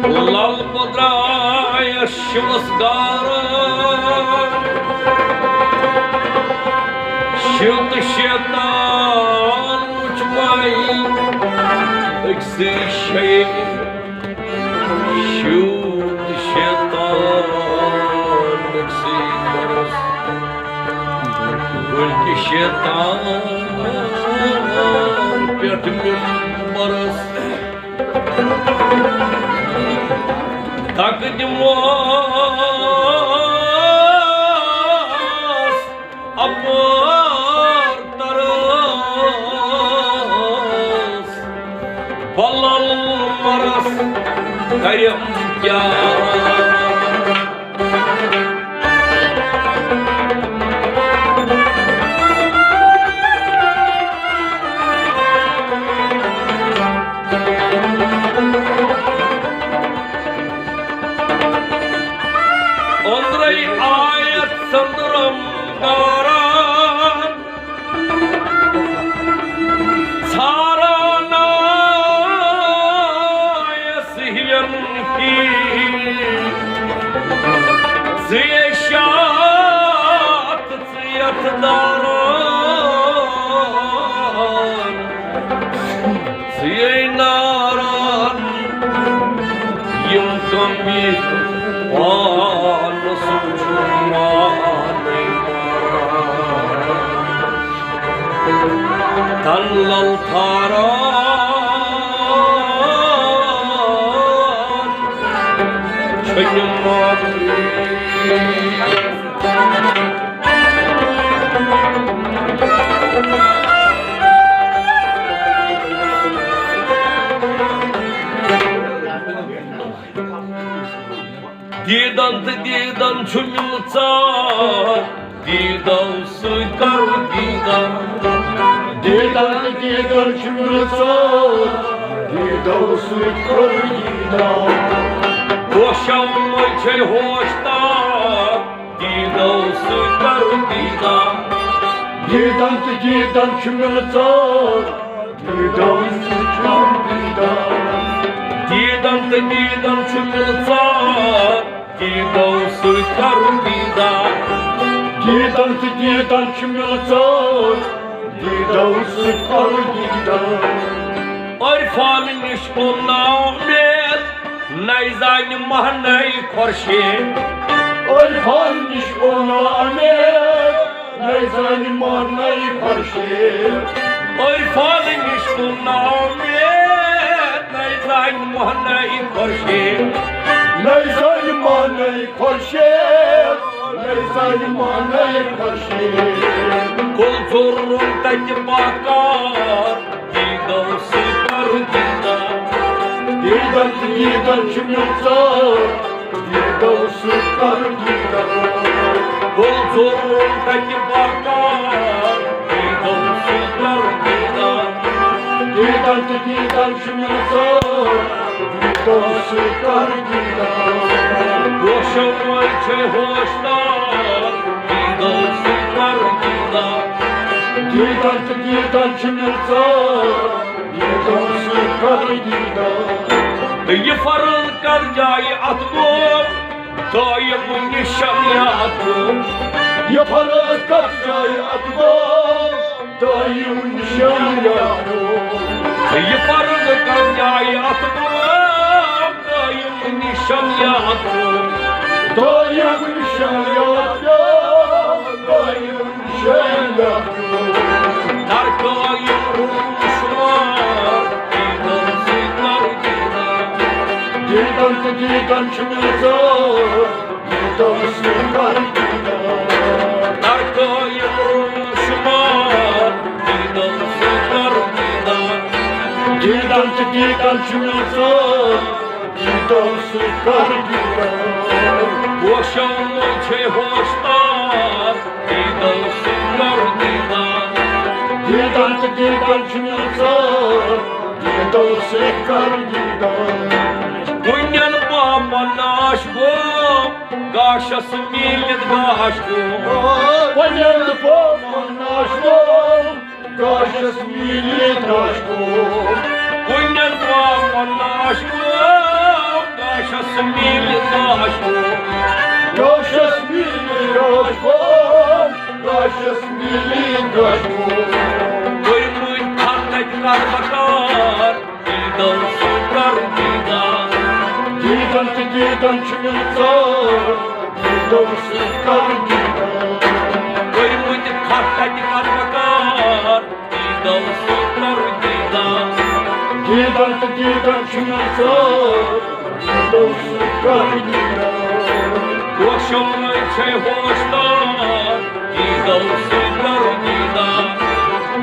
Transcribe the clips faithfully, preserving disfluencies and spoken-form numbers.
لل بدرایس شِوس گارا، شِو تہٕ شیطان وُچھ مَے أکسٕے شے۔ شِو تہٕ شیطان أکسٕے گرس، بلکہِ شیطان پٮ۪ٹھ ممبرس۔ تقدیمس اپر ترس، بلل مرس کرم کیا۔ أنٛدرَے آیت سندرم داران، ژھاران آیس ہِوٮ۪ن ہی۔ ژٕے شات ژٕے یتھ داران، ژٕے ناران، یِم کم یہِ پانس وُچھُن مانٕے مانان۔ تن لل تھاران چھُنہٕ مانٕے۔ دیٖدن تہٕ دیٖدن چھُ مِلژار، دیٖدو سۭتۍ کرو دیٖدار۔ دیٖدن تہٕ دیٖدن چھُ مِلژار، دیٖدو سۭتۍ کرو دیٖدار۔ ہوشو منٛز چھے ہوش تار، دیٖدو سۭتۍ کرو دیٖدار۔ دیٖدن تہٕ دیٖدن چھُ مِلژار، دیٖدو سۭتۍ کرو دیٖدار۔ دیٖدن تہٕ دیٖدن چھُ مِلژار، دیٖدو سۭتۍ کرو دیٖدار۔ دیٖدن تہٕ دیٖدن چھُ مِلژار، دیٖدو سۭتۍ کرو دیٖدار۔ عرفان نِش اوٚن ناو مےٚ، نَے زانہِ ماہ نَے خورشید۔ عرفان نِش اوٚن ناو مےٚ، نَے زانہِ ماہ نَے خورشید۔ عرفان نِش اوٚن ناو مےٚ، نَے زانہِ ماہ نَے خورشید۔ نَے زانہِ ماہ نَے خورشید، نَے زانہِ ماہ نَے خورشید۔ کُل ژوٚرُن تَتہِ پاکار، دیٖدو سۭتۍ کرو دیٖدار۔ دیٖدن تہٕ دیٖدن چھُ مِلژار، دیٖدو سۭتۍ کرو دیٖدار۔ گوٚو ژوٚرُن تَتہِ پاکار، دیٖدو سۭتۍ کرو دیٖدار۔ دیٖدن تہٕ دیٖدن چھُ مِلژار، دیٖدو سۭتۍ کرو دیٖدار۔ ہوشو منٛز چھے ہوش تار، دیٖدو سۭتۍ کرو دیٖدار۔ دیٖدن تہٕ دیٖدن چھُ مِلژار، دیٖدو سۭتۍ کرو دیٖدار۔ تہٕ یہِ فرض کر جایہِ اتھ گوٚو، دٲیِم نِشان یاد گوٚو۔ یہِ فرض کر جایہِ اتھ گوٚو، دٲیِم نِشان یاد گوٚو۔ تہٕ یہِ فرض کر جایہِ اتھ گوٚو، دٲیِم نِشان یاد گوٚو۔ دٲیِم نِشان یاد گوٚو، دٲیِم نِشان یاد گوٚو۔ در قٲیِم روٗد شُمار، دیٖدن سۭتۍ کر دیٖدار۔ دیٖدن تہٕ دیٖدن چھُ مِلژار، دیٖدن سۭتۍ کر دیٖدار۔ در قٲیِم روٗد شُمار، دیٖدن سۭتۍ کر دیٖدار۔ دیٖدن تہٕ دیٖدن چھُ مِلژار، دیٖدو سۭتۍ کر دیٖدار۔ ہوشو منٛز چھے ہوش تار، دیٖدو سۭتۍ کر دیٖدار۔ دیٖدن تہٕ دیٖدن چھُ مِلژار، دیٖدو سۭتۍ کر دیٖدار۔ کُنٮ۪ن پاپن ناش گوٚو، گاشس میٖلِتھ گاش گوٚو۔ کُنٮ۪ن پاپن ناش گوٚو، گاشس میٖلہِ داش گوٚو۔ کُنٮ۪ن پاپن ناش گوٚو، گاشس میٖلہِ داش گوٚو۔ گاشس میٖلہِ داش گوٚو، گاشس میٖلہِ داش گوٚو۔ کٔرمٕتۍ کھر تتہِ کر بکار، دیٖدن سۭتۍ کر دیٖدار۔ دیٖدن تہٕ دیٖدن چھِ مِلژار، دیٖدن سۭتۍ کر دیٖدار۔ کٔرمٕتۍ کھر تتہِ کر بکار، دیٖدن سۭتۍ کر دیٖدار۔ دیٖدن تہٕ دیٖدن چھِ مِلژار، دیٖدن سۭتۍ کر دیٖدار۔ وۄشم چھے ہوش تار، دیٖدن سۭتۍ کر دیٖدار۔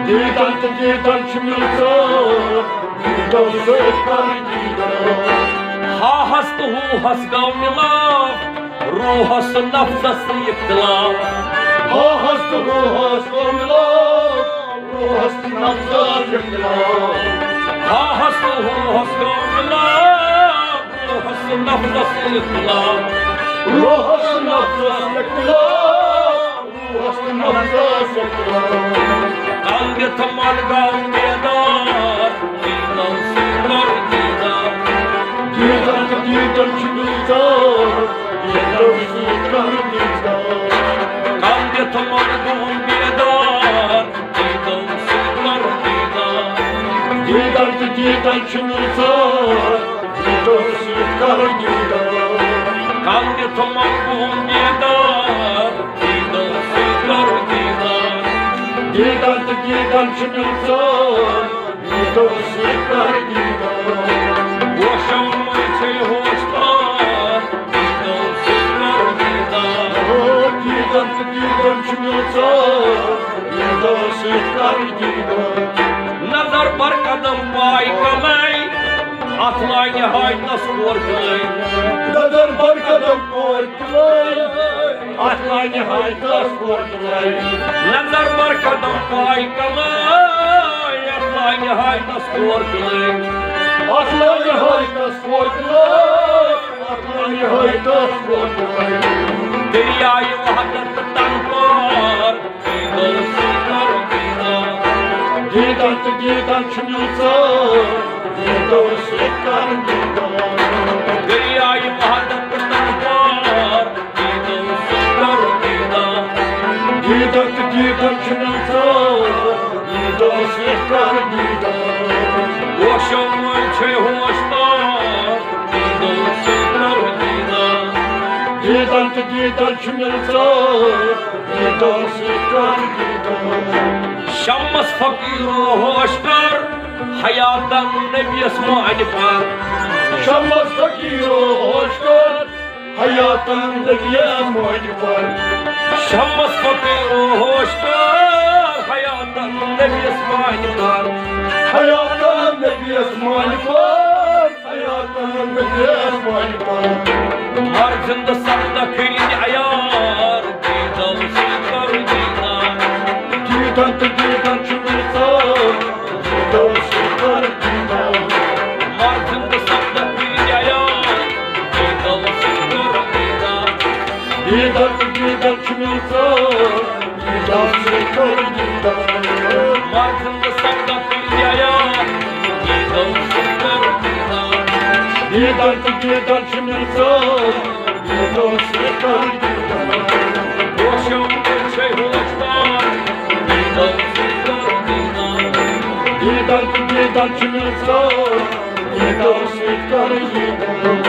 دیٖدن تہٕ دیٖدن چھِ مِلژار، دیٖدن سۭتۍ کر دیٖدار۔ ہاہس تہٕ ہوہس گوٚو مِلاپ، روحس تہٕ نفسس تہٕ اختلاف۔ ہاہس تہٕ ہوہس گوٚو مِلاپ، روحس تہٕ نفسس اختلاف۔ ہاہس تہٕ ہوہس گوٚو مِلاپ، روحس تہٕ نفسس تہٕ اختلاف۔ روحس تہٕ نفسس اختلاف۔ روحس تہٕ نفسس اختلاف۔ کل دِتھ من گوٚو بیدار، دیٖدن سۭتۍ کر دیٖدار۔ دیٖدن تہٕ دیٖدن چھِ مِلژار، دیٖدن سۭتۍ کر دیٖدار۔ کل دِتھ من گوٚو بیدار، دیٖدن سۭتۍ کر دیٖدار۔ دیٖدن تہٕ دیٖدن چھِ مِلژار، دیٖدن سۭتۍ کر دیٖدار۔ کل دِتھ من گوٚو بیدار، دیٖدن سۭتۍ کر دیٖدار۔ دیٖدن تہٕ دیٖدن چھِ مِلژار، دیٖدن سۭتۍ کر دیٖدار۔ وۄشم چھے ہوش تار، دیٖدن سۭتۍ کر دیٖدار۔ او دیٖدن تہٕ دیٖدن چھِ مِلژار، دیٖدن سۭتۍ کر دیٖدار۔ نظر بر قدم پاے کلے، اتھ لانہِ ہاے تس کور کلے۔ نظر بر قدم پاے کلے، اتھ لانہِ ہاے تس کور کلے۔ نظر بر قدم پاے کلے، اتھ لانہِ ہاے تس کور کلے۔ اتھ لانہِ ہاے تس کور کلے، اتھ لانہِ ہاے تس کور کلے۔ دریایہِ وحدت تہٕ تنہٕ پار، دیٖدن سۭتۍ کر دیٖدار۔ دیٖدن تہٕ دیٖدن چھِ مِلژار، دیٖدن سۭتۍ کر دیٖدار۔ دریایہِ وحدت تہٕ تنہٕ پار، دیٖدن سۭتۍ کر دیٖدار۔ دیٖدن تہٕ دیٖدن چھِ مِلژار، دیٖدن سۭتۍ کر دیٖدار۔ وۄشم چھے ہوش تار، دیٖدن سۭتۍ کر دیٖدار۔ دیٖدن تہٕ دیٖدن چھِ مِلژار، دیٖدن سۭتۍ کر دیٖدار۔ شمس فقیرو ہوش کر، حیاتن نبیس مانہِ پر۔ شمس فقیرو ہوش کر، حیاتن نبیس مانہِ پر۔ شمس فقیرو ہوش کر، حیاتن نبیس مانہِ پر۔ حیاتن نبیس مانہِ پر، حیاتن نبیس مانہِ پر۔ مر زندٕ سپدکھ ییٚلہِ عیار، دیٖدن سۭتۍ کر دیٖدار۔ دیٖدن تہٕ دیٖدن چھِ مِلژار، دیٖدن سۭتۍ کر دیٖدار۔ مر زندٕ سپدکھ ییٚلہِ عیار، دیٖدن سۭتۍ کر دیٖدار۔ دیٖدن تہٕ دیٖدن چھِ مِلژار، دیٖدن سۭتۍ کر دیٖدار۔ مر زندٕ سپدکھ ییٚلہِ عیار، دیٖدن سۭتۍ کر دیٖدار۔ دیٖدن تہٕ دیٖدن چھِ مِلژار، دیٖدن سۭتۍ کر دیٖدار۔ وۄشم چھے ہوش تار، دیٖدن سۭتۍ کر دیٖدار۔ دیٖدن تہٕ دیٖدن چھِ مِلژار، دیٖدن سۭتۍ کر دیٖدار۔